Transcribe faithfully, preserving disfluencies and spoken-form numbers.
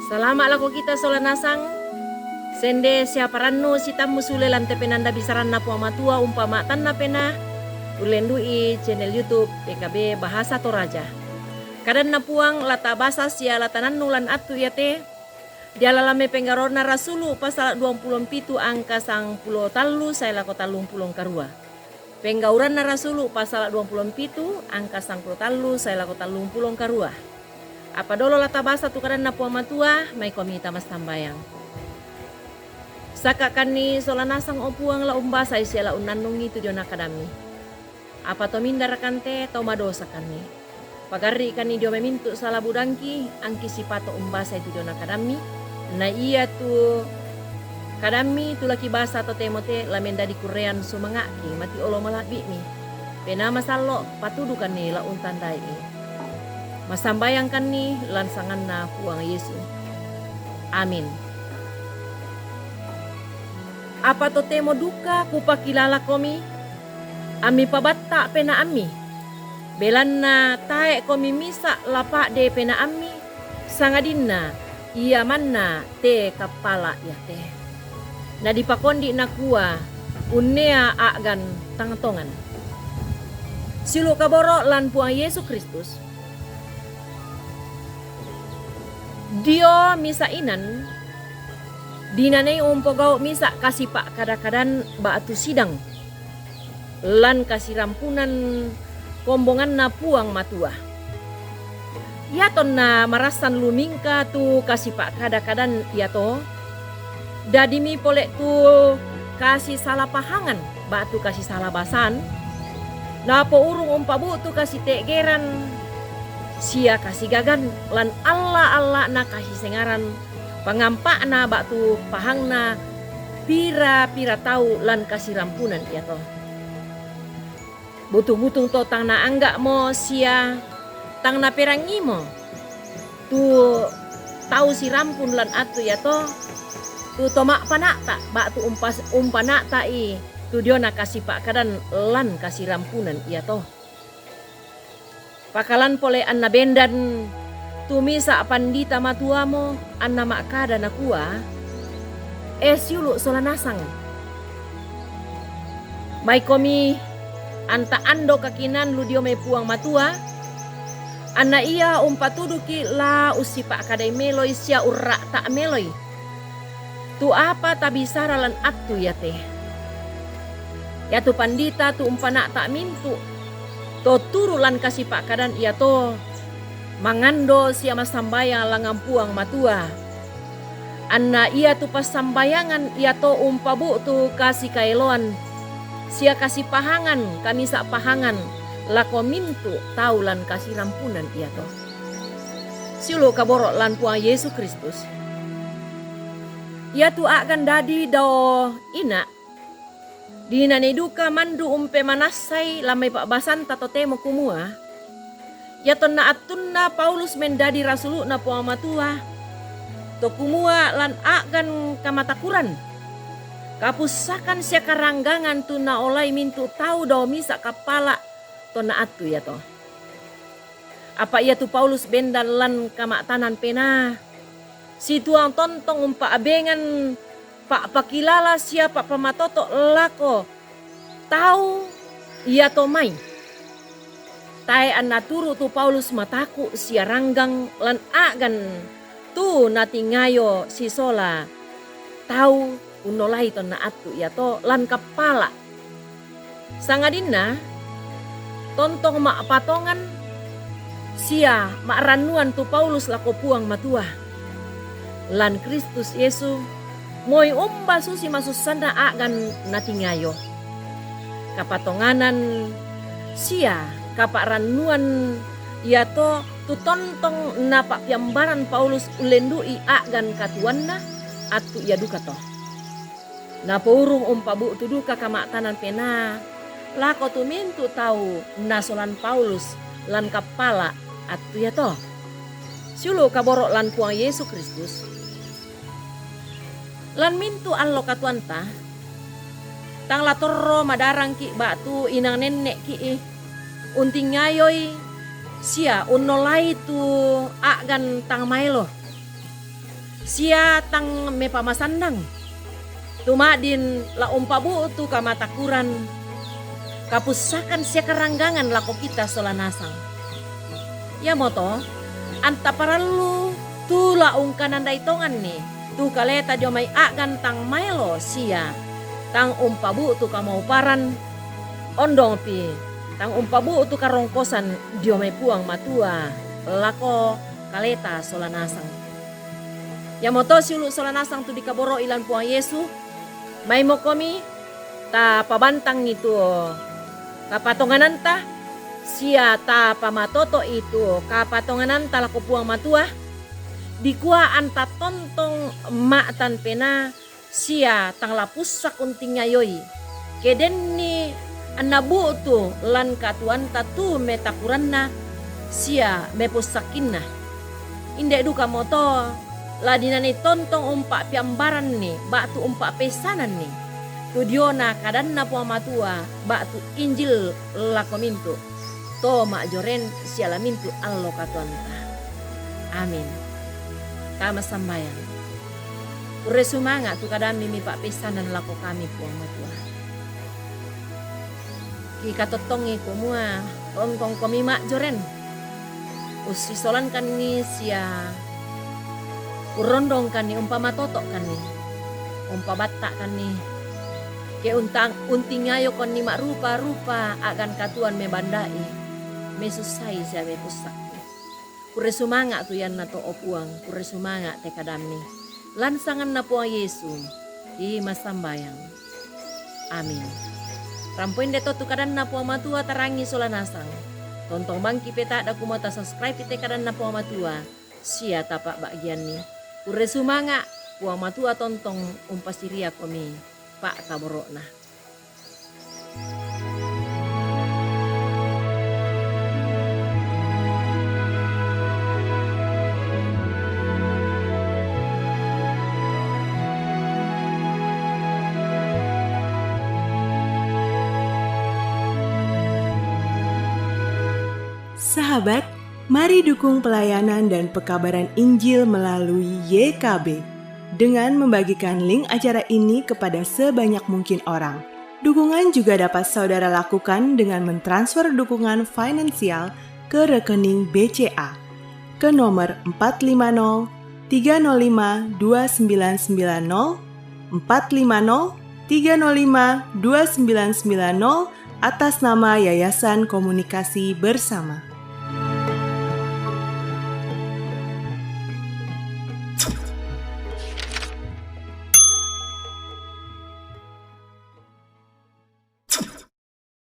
Salama' lako kita sola nasang. Sende sia parannu sitammu sule lan te penanda bisaranna Puang Matua umpama tanna pena, ullendu'i channel YouTube P K B Bahasa Toraja. Kadanna Puang la tabasa sia la tanannu lan attu iate, diala lame penggaurana rasulu pasala duampulo pitu angka sangpulo tallu sae lako tallung pulo karua. Penggauranna Rasulu pasala duampulo pitu angka sangpulo tallu sae lako tallung pulo karua. Apa dolo la tabasa tu kadanna Puang Matua, maikomi tamassambayang. Sakakanni sola nasang o Puang la umbasai sia la unnannungi tu diona kadammi. Apa to mindara kante tau madosakanni. Pagarri'kanni dio mai mintu' sala budangki, angki sipato' umbasai tu diona kadammi, na ia tu kadammi tu la kibasa totemo te la mendadi kurrean sumanga'ki, mati olo mala'bi'mi. Penaa Masallo', patudukanni la untandai'i. Massambayangkanni lan sanganna Puang Yesu. Amin. Apa totemo duka kupakilalakomi, ammi pabatta' penaammi. Belanna tae'komi misa' la pa'de penaammi, sangadinna ia manna te kappala' iate. Nadipakondi' nakua, unnea a'gan tang tongan. Siulu' kaboro' lan Puang Yesu Kristus. Dio misa' inan, dinanei umpogau' misa' kasipa'kada-kadan ba'tu sidang lan kasirampunan kombonganna Puang Matua. Iatonna marassan lumingka tu kasipa'kada-kadan iato, dadimi pole' tu kasisalapahangan ba'tu kasisalabasan, napourung umpabu'tu kasite'geran sia kasigagan lan alla'-alla'na kasisengaran pangampa'na ba'tu pahangna pira-pira tau lan kasirampunan iato. Butung-butung to tang naangga'mo sia tang naperangimo tu tau sirampun lan attu iato, tu to ma'pana'ta' ba'tu umpas-, umpana'ta'i tu diona kasipa'kadan lan kasirampunan iato. Pakalan pole anna bendan tu misa' pandita matuamo, anna ma'kada nakua, E siulu' sola nasang, maikomi anta' ando kakinaan lu dio mai Puang Matua, anna ia umpatuduki' la ussipa'kadai meloi sia urra'ta' meloi tu apa tabisara lan attu iate. Iatu pandita tu umpana'ta' mintu' to turu' lan kasipa'kadan iato mangando sia massambayang langngan Puang Matua. Anna iatu passambayangan iato umpabu'tu kasikaeloan sia kasipahangan kamisa' pahangan lako mintu' tau lan kasirampunan iato. Siulu' kaboro' lan Puang Yesu Kristus. Iatu a'gan dadi dao ina', dinanei duka mandu umpemanassai lan mai pa'basanta totemo kumua, iatonna attunna Paulus mendadi rasulu'na Puang Matua, to kumua lan a'gan kamatakuran, kapussakan sia karanggangan tu naolai mintu' tau dao misa' kappala' tonna attu iato. Apa iatu Paulus bendan lan kama'tanan penaa, situang tontong umpa'bengan pa'pakilala sia pa'pamatoto' lako tau iato mai. Tae' anna turu' tu Paulus mataku' sia ranggang lan a'gan tu natingayo sisola tau unnolai tonna attu iato lan kappala'. Sangadinna tontong ma'patongan sia ma'rannuan tu Paulus lako Puang Matua. Lan Kristus Yesu, moi umba susi masussanna a'gan natingayo. Kapatonganan sia kapa'rannuan iato tu tontong napa'piambaran Paulus ullendu'i a'gan katuoanna attu ia duka to. Napourung umpabu'tu duka kama'tanan penaa lako tu mintu' tau nasolan Paulus lan kappala' attu iato. Siulu' kaboro' lan Puang Yesu Kristus. Lan mintu' allo katuoanta, tang la torro madarangki' ba'tu inang nenne'ki'i untingayoi sia unnolai tu a'gan tang maelo. Sia tang mepamasannang. Tumadin la umpabu'tu kamatakuran, kapussakan sia karanggangan lako kita sola nasang. Iamoto, anta parallu tu la ungkanandai tonganni tu kaleta dio mai a'gan tang maelo sia tang umpabu'tu kamauparan, ondongpi tang umpabu'tu karongkosan dio mai Puang Matua lako kaleta sola nasang. Iamoto siulu' sola nasang tu dikaboro'i lan Puang Yesu, maimokomi tapabantangi tu kapatongananta, sia tapamatoto'i tu kapatongananta lako Puang Matua, dikua anta tontong ma'tan penaa sia tang la pussak untingayoi, ke denni anna bu'tu lan katuoanta tu metakuranna sia mepussakkinna. Inde dukamoto, la dinanii tontong umpa'peambaranni ba'tu umpa'peissananni tu diona kadanNa Puang Matua ba'tu Injil lako mintu' to ma'joren sia la mintu' allo katuoanta. Amin. Tama sambayang. Kurre sumanga' tu kadamMi mipa'peissanan lako kami, Puang Matua. Kikatottongi kumua tontongKomi ma'joren. Ussisolankanni sia urrondongkanni, umpamatoto'kanni, umpabatta'kanni. Ke untang-, untingayoKonni ma'rupa-rupa a'gan katuoan mebanda'i, mesussai sia mepussakki. Kurre sumanga' tu iannato, o Puang, kurre sumanga' te kadamMi. Lan sanganNa Puang Yesu, kimassambayang. Amin. Rampo inde to tu kadanNa Puang Matua tarangi sola nasang. Tontong bangki peta'da kumua tasubscribe te kadanNa Puang Matua, sia tapa'ba'gianni. Kurre sumanga', Puang Matua tontong umpasiriakomi pa'kaboro'Na. Sahabat, mari dukung pelayanan dan pekabaran Injil melalui Y K B dengan membagikan link acara ini kepada sebanyak mungkin orang. Dukungan juga dapat saudara lakukan dengan mentransfer dukungan finansial ke rekening B C A ke nomor empat lima nol tiga nol lima dua sembilan sembilan nol, empat lima nol tiga nol lima dua sembilan sembilan nol, atas nama Yayasan Komunikasi Bersama.